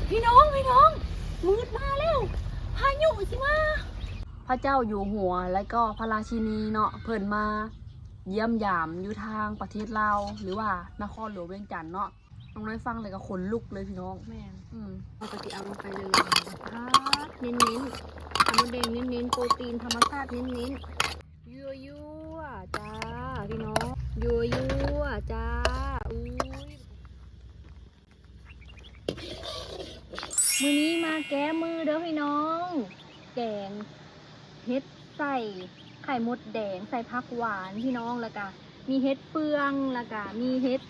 ພີ່ນ້ອງ ພີ່ນ້ອງ ມືດມາແລ້ວ ພາຍຸຊິມາ. ພະເຈົ້າຢູ່ຫົວ ແລະກໍພະລາຊິນີເນາະ ເພິ່ນມາຢ້ຽມຢາມຢູ່ທາງປະເທດລາວ ຫຼືວ່ານະຄອນຫຼວງວຽງຈັນເນາະ. ນ້ອງນ້ອຍຟັງແລ້ວກໍຂົນລຸກເລີຍພີ່ນ້ອງ. ແມ່ນ ອືມ ເຮົາກໍຊິເອົາລົງໄປເລີຍ. ປາດ ເນັ້ນໆ ໄຂ່ມົດແດງເນັ້ນໆ ໂປຣຕີນທຳມະຊາດເນັ້ນໆ. ຍົວໆ ຈ້າ ພີ່ນ້ອງ ຍົວໆ ຈ້າ. ອຸ້ຍ ມື້ນີ້ມາແກ້ມືເດີພີ່ນ້ອງ ແກງເຫັດໃສ່ໄຂ່ມົດແດງ ໃສ່ຜັກຫວານພີ່ນ້ອງ ແລ້ວກະມີເຫັດເຟືອງ ແລ້ວກະມີເຫັດ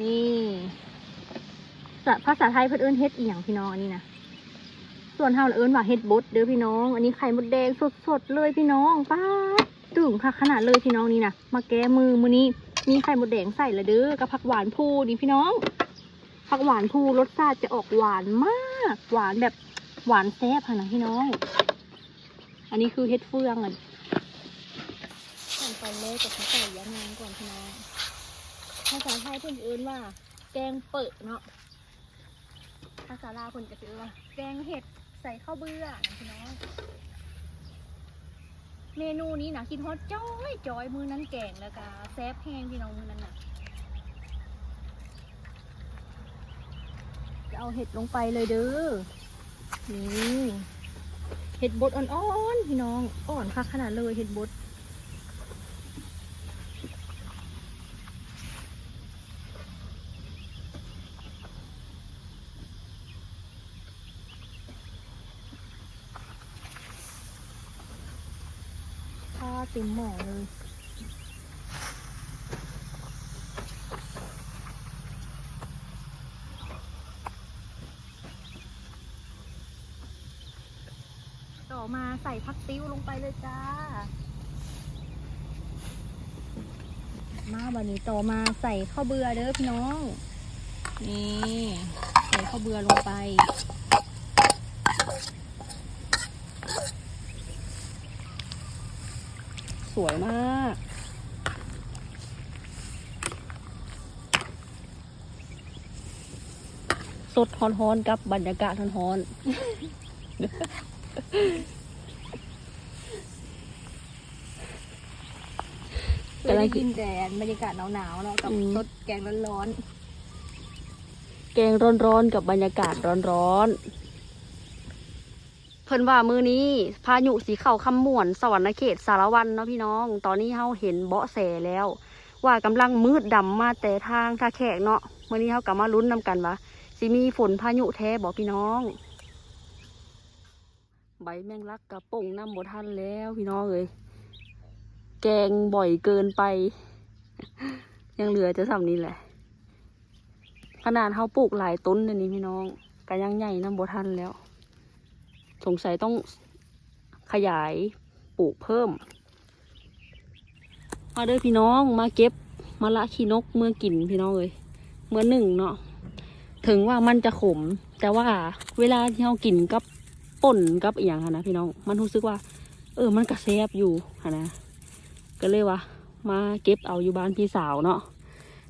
ນີ້ ພາສາໄທເພິ່ນເອີ້ນເຫັດອີ່ຫຍັງພີ່ນ້ອງ ອັນນີ້ນະ? ສ່ວນເຮົາລະເອີ້ນວ່າເຫັດບົດເດີພີ່ນ້ອງ. ອັນນີ້ໄຂ່ມົດແດງສົດໆເລີຍພີ່ນ້ອງ. ປາດ ຕຶງຄັກຂະໜາດເລີຍພີ່ນ້ອງ ນີ້ນະ. ມາແກ້ມື້ ມື້ນີ້ມີໄຂ່ມົດແດງໃສ່ລະເດີ ກັບຜັກຫວານພູນີ້ພີ່ນ້ອງ. ຜັກຫວານພູລົດຊາດຈະອອກຫວານມາກ ຫວານແບບຫວານແຊບຫັ້ນນະພີ່ນ້ອງ. ອັນນີ້ຄືເຫັດເຟືອງ. ຂັ້ນຕອນແລກກໍຊິໃສ່ຢານາງກ່ອນພີ່ນ້ອງ. ພາສາໄທເພິ່ນເອີ້ນວ່າແກງເປິເນາະ. ພາສາລາວເພິ່ນກໍຊິເອີ້ນວ່າແກງເຫັດໃສ່ເຂົ້າເບືອນະພີ່ນ້ອງ. ເມນູນີ້ນະຄິດຮອດຈ້ອຍໆ ມື້ນັ້ນແກງແລ້ວກະແຊບແຮງພີ່ນ້ອງ ມື້ນັ້ນນະ. ຈະເອົາເຫັດລົງໄປເລີຍເດີ. ນີ້ ເຫັດບົດອ່ອນໆ ພີ່ນ້ອງ ອ່ອນຄັກຂະໜາດເລີຍເຫັດບົດ. ຄາເຕັມໝໍ້ເລີຍ. ຕໍ່ມາໃສ່ຜັກຕິ້ວລົງໄປເລີຍຈ້າ. ມາ ບາດນີ້ຕໍ່ມາໃສ່ເຂົ້າເບືອເດີພີ່ນ້ອງ. ນີ້ ໃສ່ເຂົ້າເບືອລົງໄປ. ສວຍມາກ. ສົດຮ້ອນໆ ກັບບັນຍາກາດຮ້ອນໆ. ເຄີຍໄດ້ຍິນແຕ່ບັນຍາກາດໜາວໆເນາະ ກັບ ອືມ ສົດແກງຮ້ອນໆ. ແກງຮ້ອນໆ ກັບບັນຍາກາດຮ້ອນໆ. ເພິ່ນວ່າມື້ນີ້ພາຍຸຊິເຂົ້າຄຳມ່ວນ ສະຫວັນນະເຂດ ສາລະວັນເນາະພີ່ນ້ອງ. ຕອນນີ້ເຮົາເຫັນເບາະແສແລ້ວ ວ່າກຳລັງມືດດຳມາແຕ່ທາງທ່າແຂກເນາະ. ມື້ນີ້ເຮົາກໍມາລຸ້ນນຳກັນວ່າ ຊິມີຝົນພາຍຸແທ້ບໍ່ພີ່ນ້ອງ. ໃບແມງລັກກໍປົ່ງນ້ຳບໍ່ທັນແລ້ວພີ່ນ້ອງເອີຍ. ແກງບ່ອຍເກີນໄປ ຍັງເຫຼືອແຕ່ສ່ຳນີ້ແຫຼະ. ຂະໜາດເຮົາປູກຫຼາຍຕົ້ນແນວນີ້ພີ່ນ້ອງ ກະຍັງໃຫຍ່ນຳບໍ່ທັນແລ້ວ. ສົງໄສຕ້ອງຂະຫຍາຍປູກເພີ່ມ. ມາເດີພີ່ນ້ອງ ມາເກັບມະລະຂີ້ນົກເມືອກິນພີ່ນ້ອງເອີຍ ເມືອໜຶ້ງເນາະ. ເຖິງວ່າມັນຈະຂົມ ແຕ່ວ່າເວລາທີ່ເຮົາກິນກັບປົ່ນກັບອີ່ຫຍັງຫັ້ນນະພີ່ນ້ອງ ມັນຮູ້ສຶກວ່າ ເອີ ມັນກະແຊບຢູ່ຫັ້ນນະ. ກໍເລີຍວ່າມາເກັບເອົາຢູ່ບ້ານພີ່ສາວເນາະ.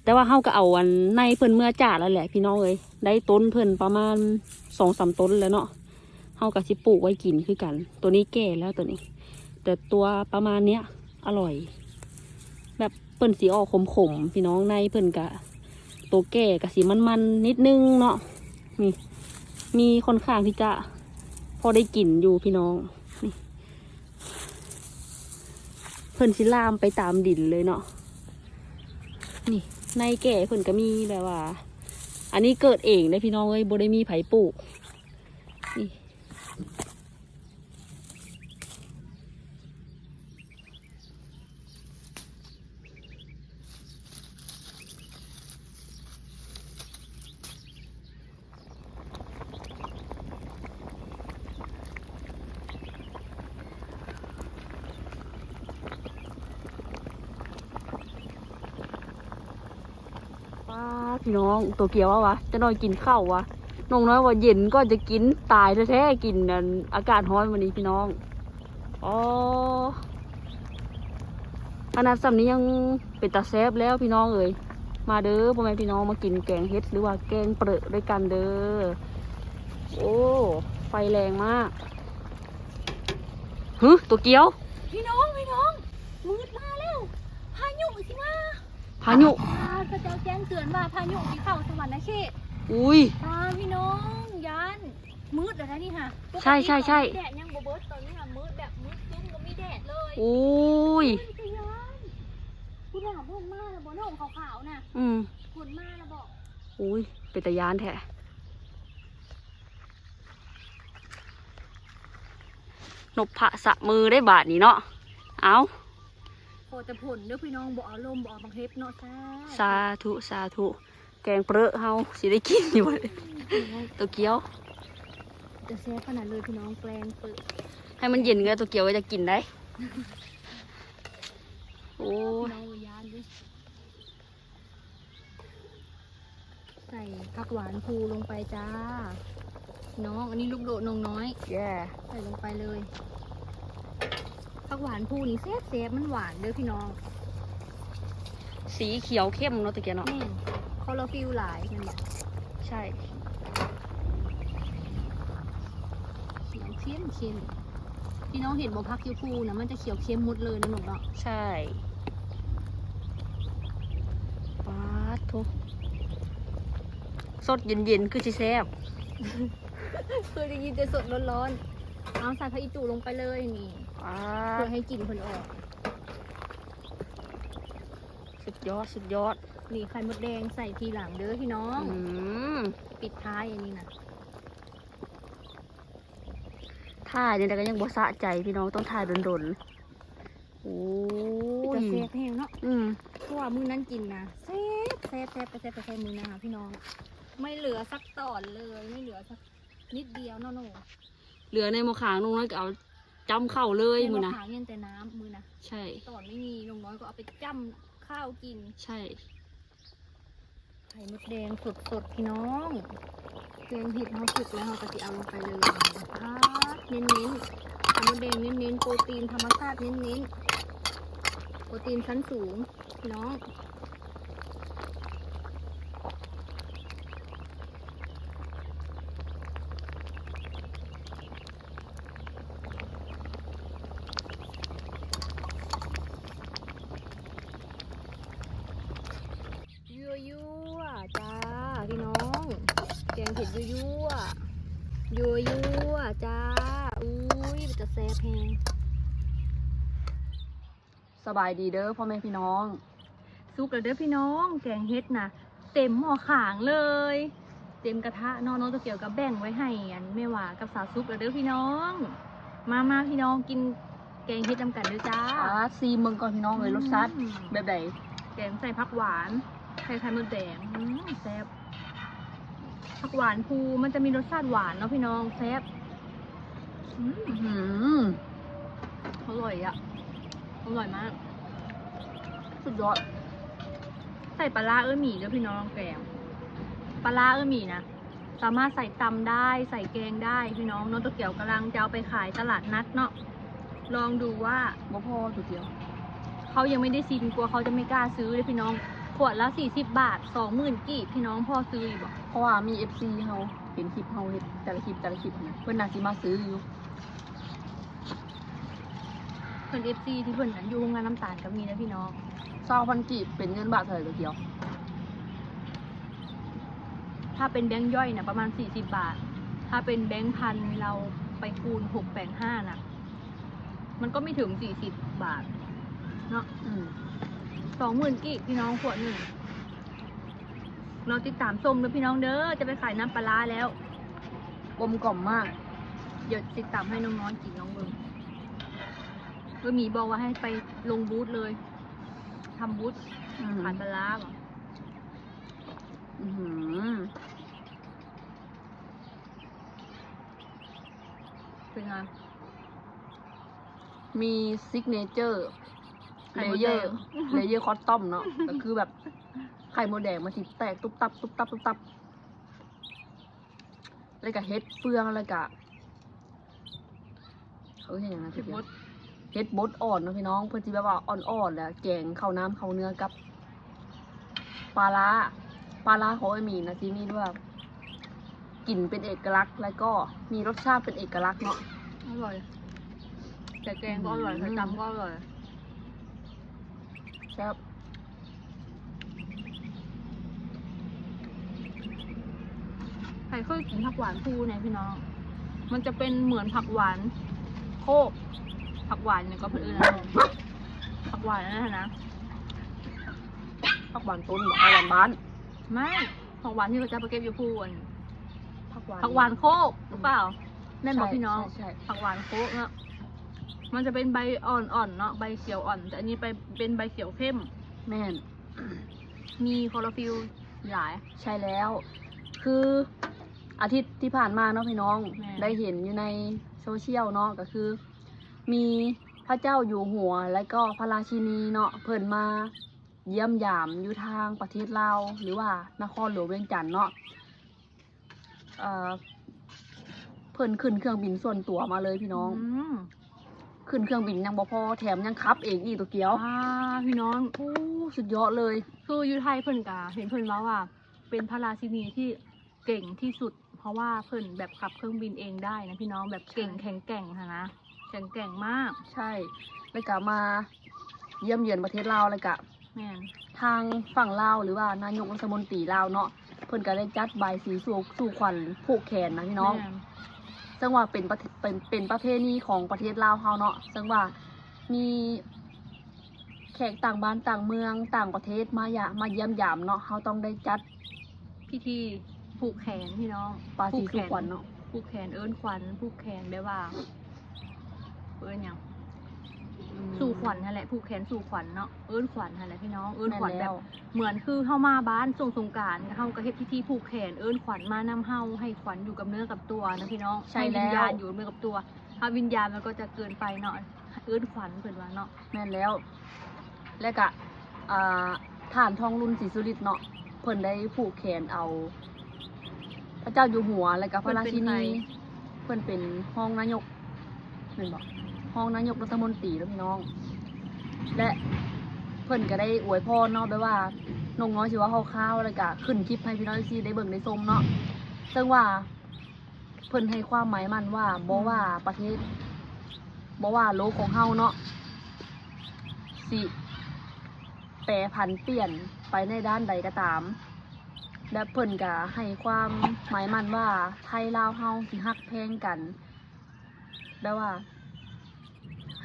ແຕ່ວ່າເຮົາກໍເອົາອັນໃນເພິ່ນເມືອຈາດແລ້ວແຫຼະພີ່ນ້ອງເອີຍ ໄດ້ຕົ້ນເພິ່ນປະມານສອງສາມຕົ້ນແລ້ວເນາະ. ເຮົາກໍຊິປູກໄວ້ກິນຄືກັນ. ໂຕນີ້ແກ່ແລ້ວໂຕນີ້ ແຕ່ຕົວປະມານເນີ້ຍອະລ່ອຍ ແບບເພິ່ນຊິອອກຂົມໆ ພີ່ນ້ອງ. ໃນເພິ່ນກະ ໂຕແກ່ກະຊິມັນໆ ນິດໜຶ່ງເນາະ. ນີ້ມີຄ່ອນຂ້າງທີ່ຈະພໍໄດ້ກິນຢູ່ພີ່ນ້ອງ. ນີ້ ເພິ່ນຊິລາມໄປຕາມດິນເລີຍເນາະ. ນີ້ ໃນແກ່ເພິ່ນກໍມີແບບວ່າ ອັນນີ້ເກີດເອງເດ້ພີ່ນ້ອງເອີຍ ບໍ່ໄດ້ມີໃຜປູກ. ນີ້ ປ້າ ພີ່ນ້ອງ ໂຕກຽວວ່າ ວ່າ ຈະໜ້ອຍກິນເຂົ້າວ່າ ນ້ອງນ້ອຍວ່າເຢັນກ່ອນຈະກິນ ຕາຍແທ້ໆ ກິນອັນ ອາກາດຮ້ອນມື້ນີ້ພີ່ນ້ອງ. ອໍ ຂະໜາດສ່ຳນີ້ຍັງເປັນຕາແຊບແລ້ວພີ່ນ້ອງເອີຍ. ມາເດີພໍ່ແມ່ພີ່ນ້ອງ ມາກິນແກງເຫັດ ຫຼືວ່າແກງເປິດ້ວຍກັນເດີ. ໂອ້ ໄຟແຮງມາກ. ຫຶ ໂຕກຽວ ພີ່ນ້ອງ ພີ່ນ້ອງ ມືດມາແລ້ວ ພາຍຸຊິມາ. ພາຍຸ? ອ່າ ເຂົາເຈົ້າແຈ້ງເຕືອນວ່າພາຍຸຊິເຂົ້າສະຫວັນນະເຂດ. ອຸ້ຍ ອ່າ ພີ່ນ້ອງ ຢ້ານ. ມືດແລ້ວນະນີ້ຫະ. ໃຊ່ໆໆ ແດດຍັງບໍ່ເບີດ ຕອນນີ້ຫະມືດແບບມືດຄຶ້ມ ບໍ່ມີແດດເລີຍ. ໂອ້ຍ ເປັນຕາຢ້ານ. ພຸ້ນນະ ຝົນມາແລ້ວບໍ່ ນ້ອງຂາວໆນະ. ອືມ ຝົນມາແລ້ວບໍ່? ໂອ້ຍ ເປັນຕາຢ້ານແທ້. ນົບພະສະມືໄດ້ບາດນີ້ເນາະ. ເອົາ ຂໍແຕ່ຝົນເດີພີ່ນ້ອງ ບໍ່ເອົາລົມ ບໍ່ເອົາບັກເຫັບເນາະ. ສາ ສາທຸ ສາທຸ. ແກງເປີເຮົາຊິໄດ້ກິນຢູ່ບໍ່? ໂຕກຽວ ຈະແຊບຂະໜາດເລີຍພີ່ນ້ອງ ແກງເປີ. ໃຫ້ມັນເຢັນກໍໂຕກຽວກໍຈະກິນໄດ້. ໂອ້ຍ ພີ່ນ້ອງ ຢ້ານເດ້. ໃສ່ຜັກຫວານພູລົງໄປຈ້າ. ນ້ອງ ອັນນີ້ລູກໂດດນ້ອງນ້ອຍ. ແຍ່ ໃສ່ລົງໄປເລີຍ. ຜັກຫວານພູນີ້ແຊບໆ ມັນຫວານເດີພີ່ນ້ອງ. ສີຂຽວເຂັ້ມເນາະ ຕະກີ້ເນາະ. ແມ່ນ ຄລໍໂຣຟິລຫຼາຍແມ່ນບໍ່? ໃຊ່ ຂຽວເຂັ້ມໆ. ພີ່ນ້ອງເຫັນບໍ່ ຜັກຢູ່ພູນະ ມັນຈະຂຽວເຂັ້ມໝົດເລີຍນະ ນ້ອງເນາະ. ໃຊ່. ປາດໂທ້ ສົດເຢັນໆ ຄືຊິແຊບ. ເຄີຍໄດ້ຍິນແຕ່ສົດຮ້ອນໆ. ເອົາໃສ່ຜັກອີ່ຕູ່ລົງໄປເລີຍນີ້. ປາດ ເພື່ອໃຫ້ກິ່ນເພິ່ນອອກ. ສຸດຍອດ ສຸດຍອດ. ນີ້ໄຂ່ມົດແດງໃສ່ທີຫຼັງເດີພີ່ນ້ອງ. ອືມ ປິດທ້າຍອັນນີ້ນະ. ຖ່າຍແນວໃດກໍຍັງບໍ່ສະໃຈພີ່ນ້ອງ ຕ້ອງຖ່າຍດົນໆ. ໂອ້ຍ ເປັນຕາແຊບແຮງເນາະ. ອືມ ເພາະວ່າມື້ນັ້ນກິນນະ ແຊບ ແຊບ ແຊບ ແຊບ ແຊບມື້ນັ້ນນະພີ່ນ້ອງ. ໄມ່ເຫຼືອສັກຕອນເລີຍ ໄມ່ເຫຼືອສັກນິດດຽວເນາະ. ເຫຼືອໃນໝໍ້ຄາງ ນ້ອງນ້ອຍກໍເອົາຈ້ຳເຂົ້າເລີຍມື້ນະ. ແມ່ນ ໝໍ້ຄາງຍັງແຕ່ນ້ຳມື້ນະ. ໃຊ່ ຕອນໄມ່ມີ ນ້ອງນ້ອຍກໍເອົາໄປຈ້ຳຂ້າວກິນ. ໃຊ່. ໄຂ່ມົດແດງສົດໆ ພີ່ນ້ອງ. ແກງເຫັດເຮົາສຸກແລ້ວ ເຮົາກໍຊິເອົາລົງໄປເລີຍ. ປາດ ເນັ້ນໆ ໄຂ່ມົດແດງເນັ້ນໆ ໂປຣຕີນທຳມະຊາດເນັ້ນໆ ໂປຣຕີນຊັ້ນສູງພີ່ນ້ອງ. ຍົວໆ ຈ້າພີ່ນ້ອງ ແກງເຜັດຍົວໆ ຍົວໆ ຈ້າ. ອຸ້ຍ ເປັນຕາແຊບແຮງ. ສະບາຍດີເດີພໍ່ແມ່ພີ່ນ້ອງ. ສຸກແລ້ວເດີພີ່ນ້ອງ ແກງເຫັດນະ ເຕັມໝໍ້ຄາງເລີຍ ເຕັມກະທະເນາະ. ນ້ອງໂຕກຽວກໍແບ່ງໄວ້ໃຫ້ອັນແມ່ຫວາກັບສາວສຸກແລ້ວເດີພີ່ນ້ອງ. ມາໆ ພີ່ນ້ອງກິນແກງເຫັດນຳກັນເດີຈ້າ. ອ່າ ຊີມເບິ່ງກ່ອນພີ່ນ້ອງເອີຍ ອືມ ລົດຊາດແບບໃດ? ແກງໃສ່ຜັກຫວານ ໃສ່ໄຂ່ມົດແດງ ອືມ ແຊບ. ຜັກຫວານພູມັນຈະມີລົດຊາດຫວານເນາະພີ່ນ້ອງ ແຊບ. ອືມ ອືມ ອຮ່ອຍອະ ອະຮ່ອຍມາກ ສຸດຍອດ. ໃສ່ປາຮ້າເອື້ອຍໝີເດີພີ່ນ້ອງ ແກງປາຮ້າເອື້ອຍໝີນະ ສາມາດໃສ່ຕຳໄດ້ ໃສ່ແກງໄດ້ພີ່ນ້ອງ. ນ້ອງໂຕກຽວກຳລັງຈະເອົາໄປຂາຍຕະຫຼາດນັດເນາະ ລອງດູວ່າ ບໍ່ພໍໂຕກຽວ ເຂົາຍັງໄມ່ໄດ້ຊີມ ກົວເຂົາຈະໄມ່ກ້າຊື້ເດ້ພີ່ນ້ອງ. ຂວດລະສີ່ສິບບາດ ສອງໝື່ນກີບພີ່ນ້ອງ ພໍຊື້ຢູ່ບໍ່? ເພາະວ່າມີເອັຟຊີເຮົາເຫັນຄລິບເຮົາເຮັດແຕ່ລະຄລິບ ແຕ່ລະຄລິບນະ ເພິ່ນໜ້າຊິມາຊື້ຢູ່. ເພິ່ນເອັຟຊີທີ່ເພິ່ນຢູ່ໂຮງງານນ້ຳຕານກໍມີນະພີ່ນ້ອງ. ຊາວພັນກີບເປັນເງິນບາດເທົ່າໃດໂຕກຽວ? ຖ້າເປັນແບງຍ່ອຍນະປະມານສີ່ສິບບາດ ຖ້າເປັນແບງພັນລາວໄປຄູນຫົກແປງຫ້ານະ ມັນກໍໄມ່ເຖິງສີ່ສິບບາດເນາະ. ອືມ ສອງໝື່ນກີບພີ່ນ້ອງ ຂວດໜຶ່ງ. ລອຕິດຕາມຊົມເດີພີ່ນ້ອງເດີ ຈະໄປຂາຍນ້ຳປາຮ້າແລ້ວ ກົມກ່ອມມາກ. ດຽວຕິດຕາມໃຫ້ນ້ອງນ້ອຍກິນລອງເບິ່ງ. ເອີ ມີບອກວ່າໃຫ້ໄປລົງບູດເລີຍ ທຳບູດ ອືມ ຂາຍປາຮ້າບໍ? ອື ເປັນໄງ? ມີຊິກເນເຈີ ໄຂ່ມົດແດງ ເລເຢີ ເລເຢີຄອດຕອມເນາະ ກໍຄືແບບໄຂ່ມົດແດງມັນຊິແຕກຕຸບຕັບ ຕຸບຕັບ ຕຸບຕັບ ແລ້ວກໍເຫັດເຟືອງ ແລ້ວກໍ ເອີ້ນຫຍັງນະ ເຫັດບົດ ເຫັດບົດອ່ອນເນາະພີ່ນ້ອງ ເພິ່ນຊິແບບວ່າອ່ອນໆ ແລ້ວແກງເຂົ້ານ້ຳເຂົ້າເນື້ອກັບປາຮ້າ. ປາຮ້າຂອງເອື້ອຍໝີນະ ຊິມີແບບ ກິ່ນເປັນເອກະລັກ ແລ້ວກໍມີລົດຊາດເປັນເອກະລັກເນາະ. ອະລ່ອຍ ໃສ່ແກງກໍອະລ່ອຍ ອືມ ໃສ່ຕຳກໍອະລ່ອຍ ແຊບ. ໃຜເຄີຍກິນຜັກຫວານພູແດ່ພີ່ນ້ອງ? ມັນຈະເປັນເໝືອນຜັກຫວານໂຄກ ຜັກຫວານຫຍັງກໍເພິ່ນເອີ້ນ ຜັກຫວານອັນນັ້ນນະ ຜັກຫວານຕົ້ນບໍ? ຜັກຫວານບ້ານ? ໄມ່ ຜັກຫວານທີ່ເຂົາເຈົ້າໄປເກັບຢູ່ພູ ອັນ ຜັກຫວານ ຜັກຫວານໂຄກ ອືມ ຫຼືເປົ່າ? ແມ່ນບໍ່ ໃຊ່ ພີ່ນ້ອງ? ໃຊ່ໆ ຜັກຫວານໂຄກເນາະ ມັນຈະເປັນໃບອ່ອນໆເນາະ ໃບຂຽວອ່ອນ ແຕ່ອັນນີ້ໄປເປັນໃບຂຽວເຂັ້ມ. ແມ່ນ ມີຄລໍໂຣຟິລຫຼາຍ. ໃຊ່ແລ້ວ ຄືອາທິດທີ່ຜ່ານມາເນາະພີ່ນ້ອງ ແມ່ນ ໄດ້ເຫັນຢູ່ໃນໂຊຊຽວເນາະ ກໍຄືມີພະເຈົ້າຢູ່ຫົວ ແລະກໍພະລາຊິນີເນາະ ເພິ່ນມາຢ້ຽມຢາມຢູ່ທາງປະເທດລາວ ຫຼືວ່ານະຄອນຫຼວງວຽງຈັນເນາະ. ເອີ ເພິ່ນຂຶ້ນເຄື່ອງບິນສ່ວນຕົວມາເລີຍພີ່ນ້ອງ. ອືມ ຂຶ້ນເຄື່ອງບິນຍັງບໍ່ພໍ ແຖມຍັງຂັບເອງອີກ ໂຕກຽວ. ອ່າ ພີ່ນ້ອງ ໂອ້ ສຸດຍອດເລີຍ. ຄືຢູ່ໄທເພິ່ນກະເຫັນເພິ່ນເວົ້າວ່າ ເປັນພະລາຊິນີທີ່ເກັ່ງທີ່ສຸດ ເພາະວ່າເພິ່ນແບບຂັບເຄື່ອງບິນເອງໄດ້ນະພີ່ນ້ອງ ແບບເກັ່ງ ໃຊ່ ແຂງແກ່ງຫັ້ນນະ ແຂງແກ່ງມາກ. ໃຊ່ ແລ້ວກະມາຢ້ຽມຢຽນປະເທດລາວ ແລ້ວກະ ແມ່ນ ທາງຝັ່ງລາວ ຫຼືວ່ານາຍົກລັດຖະມົນຕີລາວເນາະ ເພິ່ນກໍໄດ້ຈັດບາຍສີສູ່ ສູ່ຂວັນຜູກແຂນນະພີ່ນ້ອງ. ແມ່ນ ເຊິ່ງວ່າເປັນປະເພ ເປັນ ເປັນປະເພນີຂອງປະເທດລາວເຮົາເນາະ ເຊິ່ງວ່າມີແຂກຕ່າງບ້ານຕ່າງເມືອງຕ່າງປະເທດມາຢາ ມາຢ້ຽມຢາມເນາະ ເຮົາຕ້ອງໄດ້ຈັດພິທີຜູກແຂນພີ່ນ້ອງ ບາຍສີສູ່ຂວັນເນາະ ຜູກແຂນ ຜູກແຂນເອີ້ນຂວັນ ຜູກແຂນແບບວ່າ ເອີ້ນຫຍັງ ອືມ ສູ່ຂວັນຫັ້ນແຫຼະ ຜູກແຂນສູ່ຂວັນເນາະ ເອີ້ນຂວັນຫັ້ນແຫຼະພີ່ນ້ອງ ເອີ້ນຂວັນແບບ ແມ່ນແລ້ວ ເໝືອນຄືເຮົາມາບ້ານຊ່ວງສົງການ ເຮົາກໍເຮັດພິທີຜູກແຂນເອີ້ນຂວັນມານຳເຮົາ ໃຫ້ຂວັນຢູ່ກັບເນື້ອກັບຕົວນະພີ່ນ້ອງ. ໃຊ່ແລ້ວ ໃຫ້ວິນຍານຢູ່ກັບເນື້ອກັບຕົວ ຖ້າວິນຍານມັນກໍຈະເກີນໄປເນາະ ເອີ້ນຂວັນເພິ່ນວ່າເນາະ. ແມ່ນແລ້ວ ແລະກະ ອ່າ ທ່ານ ທອງລຸນ ສີສຸລິດ ເນາະ ເພິ່ນໄດ້ຜູກແຂນເອົາພະເຈົ້າຢູ່ຫົວ ແລະກະພະລາຊິນີ ເພິ່ນເປັນໃຜ? ເພິ່ນເປັນຮອງນາຍົກ ແມ່ນບໍ່? ຮອງນາຍົກລັດຖະມົນຕີເນາະພີ່ນ້ອງ ແລະເພິ່ນກະໄດ້ອວຍພອນເນາະ ແບບວ່ານ້ອງນ້ອຍຊິເວົ້າຄ່າວໆ ແລະກະຂຶ້ນຄລິບໃຫ້ພີ່ນ້ອງເອັຟຊີໄດ້ເບິ່ງໄດ້ຊົມເນາະ ເຊິ່ງວ່າ ເພິ່ນໃຫ້ຄວາມໝາຍໝັ້ນວ່າ ບໍ່ວ່າ ອືມ ປະເທດ ບໍ່ວ່າໂລກຂອງເຮົາເນາະ ຊິແປຜັນປ່ຽນໄປໃນດ້ານໃດກໍຕາມ ແລະເພິ່ນກະໃຫ້ຄວາມໝາຍໝັ້ນວ່າ ໄທລາວເຮົາຊິຮັກແພງກັນ ແບບວ່າ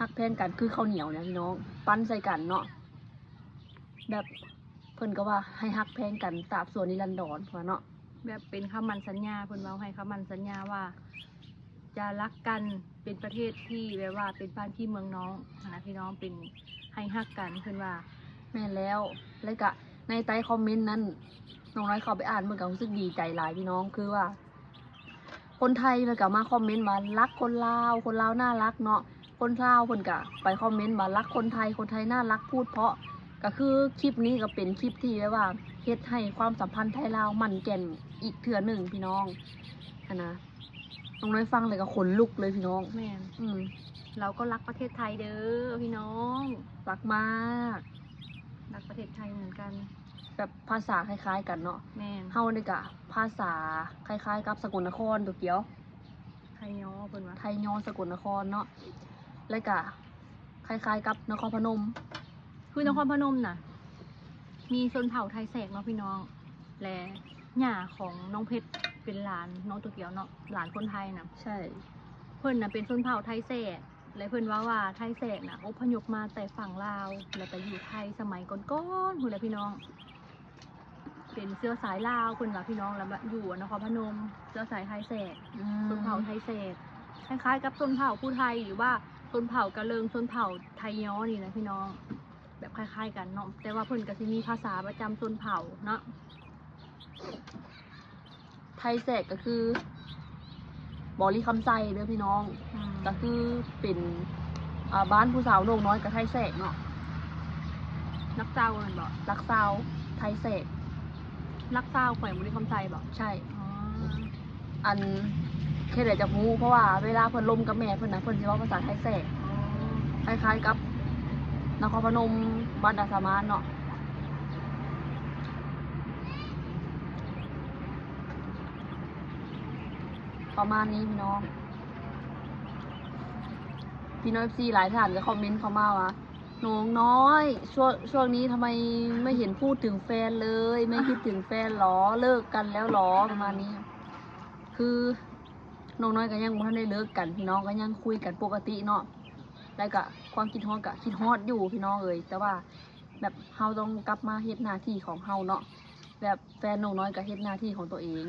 ຮັກແພງກັນຄືເຂົ້າໜຽວນີ້ພີ່ນ້ອງ ປັ້ນໃສ່ກັນເນາະ ແບບ ເພິ່ນກໍວ່າໃຫ້ຮັກແພງກັນຕາບຊົ່ວນິລັນດອນ ວ່າເນາະ ແບບເປັນຄຳໝັ້ນສັນຍາ ເພິ່ນເວົ້າໃຫ້ຄຳໝັ້ນສັນຍາວ່າຈະຮັກກັນ ເປັນປະເທດທີ່ແບບວ່າເປັນບ້ານພີ່ເມືອງນ້ອງຫັ້ນນະພີ່ນ້ອງ ເປັນ ໃຫ້ຮັກກັນ ເພິ່ນວ່າ. ແມ່ນແລ້ວ ແລ້ວກະໃນໃຕ້ຄອມເມັນນັ້ນ ນ້ອງນ້ອຍເຂົ້າໄປອ່ານເບິ່ງກໍຮູ້ສຶກດີໃຈຫຼາຍພີ່ນ້ອງ ຄືວ່າ ຄົນໄທເພິ່ນກໍມາຄອມເມັນວ່າ ຮັກຄົນລາວ ຄົນລາວໜ້າຮັກເນາະ ຄົນລາວເພິ່ນກໍໄປຄອມເມັນວ່າ ຮັກຄົນໄທ ຄົນໄທໜ້າຮັກ ພູດເພາະ ກໍຄືຄລິບນີ້ກໍເປັນຄລິບທີ່ແບບວ່າເຮັດໃຫ້ຄວາມສຳພັນໄທລາວໝັ້ນແກ່ນອີກເທື່ອໜຶ່ງພີ່ນ້ອງຫັ້ນນະ. ນ້ອງນ້ອຍຟັງແລ້ວກໍຂົນລຸກເລີຍພີ່ນ້ອງ. ແມ່ນ ອືມ ລາວກໍຮັກປະເທດໄທເດີພີ່ນ້ອງ ຮັກມາກ ຮັກປະເທດໄທເໝືອນກັນ. ແບບພາສາຄ້າຍໆກັນເນາະ. ແມ່ນ ເຮົານີ້ກະພາສາຄ້າຍໆກັບສະກົນນະຄອນ ໂຕກຽວ ໄທຍໍ ເພິ່ນວ່າ ໄທຍໍສະກົນນະຄອນເນາະ ແລະກະຄ້າຍໆກັບນະຄອນພະນົມ. ຄືນະຄອນພະນົມນະ ອືມ ມີຊົນເຜົ່າໄທແສກເນາະພີ່ນ້ອງ ແລະຍ່າຂອງນ້ອງເພັດເປັນຫຼານນ້ອງໂຕກຽວເນາະ ຫຼານຄົນໄທນະ. ໃຊ່ ເພິ່ນນະເປັນຊົນເຜົ່າໄທແສກ ແລະເພິ່ນເວົ້າວ່າໄທແສກນະອົບພະຍົບມາແຕ່ຝັ່ງລາວ ແລ້ວກະຢູ່ໄທສະໄໝກ່ອນໆພຸ້ນແຫຼະພີ່ນ້ອງ ເປັນເຊື້ອສາຍລາວ ເພິ່ນວ່າພີ່ນ້ອງ ແລ້ວມາຢູ່ນະຄອນພະນົມ ເຊື້ອສາຍໄທແສກ. ອືມ ຊົນເຜົ່າໄທແສກ ຄ້າຍໆກັບຊົນເຜົ່າຜູ້ໄທ ຫຼືວ່າຊົນເຜົ່າກະເລີງ ຊົນເຜົ່າໄທຍໍນີ້ນະພີ່ນ້ອງ ແບບຄ້າຍໆກັນເນາະ ແຕ່ວ່າເພິ່ນກະຊິມີພາສາປະຈຳຊົນເຜົ່າເນາະ. ໄທແສກກໍຄືບໍລິຄຳໄຊເດີພີ່ນ້ອງ. ອືມ ກໍຄືເປັນ ອ່າ ບ້ານຜູ້ສາວໂໜ່ງນ້ອຍກັບໄທແສກເນາະ. ຫຼັກຊາວແມ່ນບໍ່? ຫຼັກຊາວ ໄທແສກ. ຫຼັກຊາວແຂວງບໍລິຄຳໄຊບໍ່? ໃຊ່. ອໍ ອັນ ເຮັດໃດຈະຮູ້ ເພາະວ່າເວລາເພິ່ນລົມກັບແມ່ເພິ່ນນະ ເພິ່ນຊິເວົ້າພາສາໄທແສກ. ອໍ ຄ້າຍໆກັບນະຄອນພະນົມ ບ້ານດາສາມານເນາະ. ປະມານນີ້ພີ່ນ້ອງ. ພີ່ນ້ອງເອັຟຊີຫຼາຍທ່ານກໍຄອມເມັນເຂົ້າມາວ່າ ນ້ອງນ້ອຍ ຊ່ວງ ຊ່ວງນີ້ທຳໄມໄມ່ເຫັນພູດເຖິງແຟນເລີຍ ໄມ່ຄິດເຖິງແຟນຫຼໍ ເລີກກັນແລ້ວຫຼໍ ປະມານນີ້. ຄືນ້ອງນ້ອຍກໍຍັງບໍ່ທັນໄດ້ເລີກກັນພີ່ນ້ອງ ກໍຍັງຄຸຍກັນປົກກະຕິເນາະ ແລ້ວກໍຄວາມຄິດຮອດກໍຄິດຮອດຢູ່ພີ່ນ້ອງເອີຍ ແຕ່ວ່າແບບເຮົາຕ້ອງກັບມາເຮັດໜ້າທີ່ຂອງເຮົາເນາະ ແບບແຟນນ້ອງນ້ອຍກໍເຮັດໜ້າທີ່ຂອງຕົວເອງ.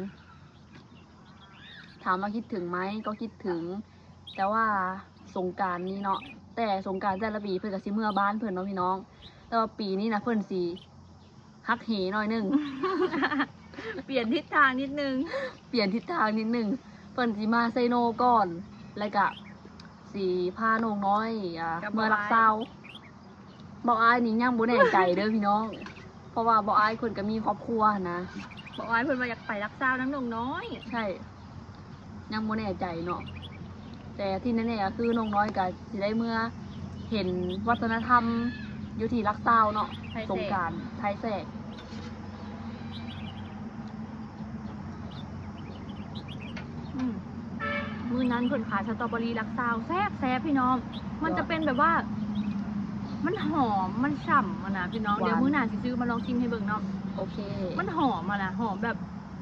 ຖາມວ່າຄິດເຖິງໄໝ? ກໍຄິດເຖິງ ແຕ່ວ່າສົງການນີ້ເນາະ ແຕ່ສົງການແຕ່ລະປີເພິ່ນກໍຊິເມືອບ້ານເພິ່ນເນາະພີ່ນ້ອງ ແຕ່ວ່າປີນີ້ນະເພິ່ນຊິຫັກເຫໜ້ອຍໜຶ່ງ ປ່ຽນທິດທາງນິດໜຶ່ງ ປ່ຽນທິດທາງນິດໜຶ່ງ ເພິ່ນຊິມາໄຊໂນກ່ອນ ແລ້ວກະຊິພານ້ອງນ້ອຍ ອ່າ ກັບ ເມືອລັກຊາວ. ເບົາອ້າຍນີ້ຍັງບໍ່ແນ່ໃຈເດີພີ່ນ້ອງ ເພາະວ່າເບົາອ້າຍເພິ່ນກໍມີຄອບຄົວຫັ້ນນະ ເບົາອ້າຍເພິ່ນວ່າຢາກໄປລັກຊາວນຳນ້ອງນ້ອຍ. ໃຊ່ ຍັງບໍ່ແນ່ໃຈເນາະ ແຕ່ທີ່ແນ່ໆກໍຄືນ້ອງນ້ອຍກໍຊິໄດ້ເມືອເຫັນວັດທະນະທຳຢູ່ທີ່ລັກຊາວເນາະ ໄທແຊກ ສົງການໄທແຊກ. ອືມ ມື້ນັ້ນເພິ່ນຂາຍສະຕໍເບີຣີລັກຊາວແຊບໆ ພີ່ນ້ອງ ມັນຈະເປັນແບບວ່າ ມັນຫອມ ມັນຊ່ຳຫັ້ນນະພີ່ນ້ອງ ຫວານ ດຽວມື້ໜ້າຊິຊື້ມາລອງຊີມໃຫ້ເບິ່ງເນາະ. ໂອເຄ ມັນຫອມຫັ້ນນະ ຫອມແບບ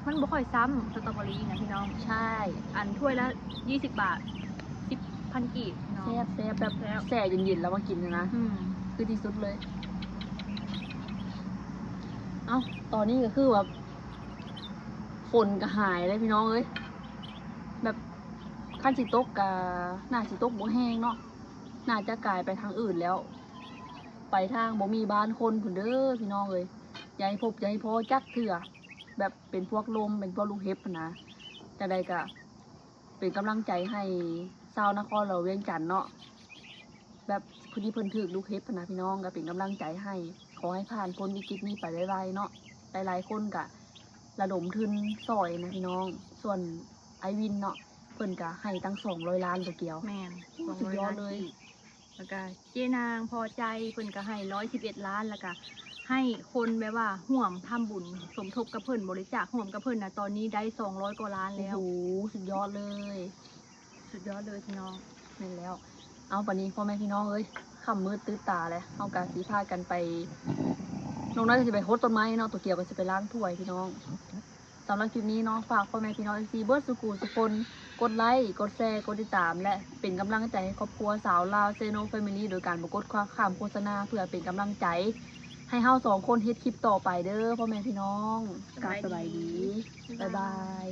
ມັນບໍ່ຄ່ອຍຊ້ຳສະຕໍເບີຣີນະພີ່ນ້ອງ. ໃຊ່ ອັນຖ້ວຍລະ ຊາວບາດ ສິບພັນກີບເນາະ. ແຊບໆ ແບບ ແຊບ ແຊ່ເຢັນໆ ແລ້ວມາກິນນະ ອືມ ຄືທີ່ສຸດເລີຍ. ເອົ້າ ຕອນນີ້ກໍຄືແບບຝົນກໍຫາຍແລ້ວພີ່ນ້ອງເອີຍ ແບບຄັນຊິຕົກກໍໜ້າຊິຕົກບໍ່ແຮງເນາະ ໜ້າຈະກາຍໄປທາງອື່ນແລ້ວ ໄປທາງບໍ່ມີບ້ານຄົນພຸ້ນເດີພີ່ນ້ອງເອີຍ. ຢ່າໃຫ້ພົບຢ່າໃຫ້ພໍຈັກເທື່ອ ແບບເປັນພວກລົມ ເປັນພວກລູກເຫັບຫັ້ນນະ. ຈັ່ງໃດກໍ ເປັນກຳລັງໃຈໃຫ້ຊາວນະຄອນຫຼວງວຽງຈັນເນາະ ແບບຜູ້ທີ່ເພິ່ນຖືກລູກເຫັບຫັ້ນນະພີ່ນ້ອງ ກໍເປັນກຳລັງໃຈໃຫ້ ຂໍໃຫ້ຜ່ານພົ້ນວິກິດນີ້ໄປໄວໆເນາະ. ຫຼາຍໆຄົນກໍລະດົມທຶນຊ່ອຍນະພີ່ນ້ອງ. ສ່ວນອ້າຍວິນເນາະ ເພິ່ນກໍໃຫ້ຕັ້ງສອງຮ້ອຍລ້ານ ບໍ່ກ່ຽວ. ແມ່ນ ໂອ້ ສອງຮ້ອຍລ້ານ ສຸດຍອດເລີຍ. ແລ້ວກະເຈ້ນາງພໍໃຈ ເພິ່ນກະໃຫ້ຮ້ອຍສິບເອັດລ້ານ ແລ້ວກະໃຫ້ຄົນແບບວ່າຮ່ວມທຳບຸນສົມທົບກັບເພິ່ນ ບໍລິຈາກຮ່ວມກັບເພິ່ນນະ ຕອນນີ້ໄດ້ສອງຮ້ອຍກວ່າລ້ານແລ້ວ. ໂອ້ໂຫ ສຸດຍອດເລີຍ ສຸດຍອດເລີຍພີ່ນ້ອງ. ແມ່ນແລ້ວ. ເອົາ ບາດນີ້ພໍ່ແມ່ພີ່ນ້ອງເອີຍ ຄ່ຳມືດຕື່ນຕາແລ້ວ ເຮົາກະຊິພາກັນໄປ ນ້ອງນ້ອຍກະຊິໄປຫົດຕົ້ນໄມ້ເນາະ ໂຕກຽວກະຊິໄປລ້າງຖ້ວຍພີ່ນ້ອງ. ສຳລັບຄລິບນີ້ເນາະ ຝາກພໍ່ແມ່ພີ່ນ້ອງເອັຟຊີເບິດສູ່ຜູ້ສູ່ຄົນ ກົດໄລ ກົດແຊ ກົດຕິດຕາມ ແລະ ເປັນກຳລັງໃຈໃຫ້ຄອບຄົວຊາວລາວ Channel Family ໂດຍການບໍ່ກົດຂ້າມໂຄສະນາ ເພື່ອເປັນກຳລັງໃຈໃຫ້ເຮົາສອງຄົນເຮັດຄລິບຕໍ່ໄປເດີພໍ່ແມ່ພີ່ນ້ອງ. ສະບາຍດີ ສະບາຍດີ ບາຍບາຍ.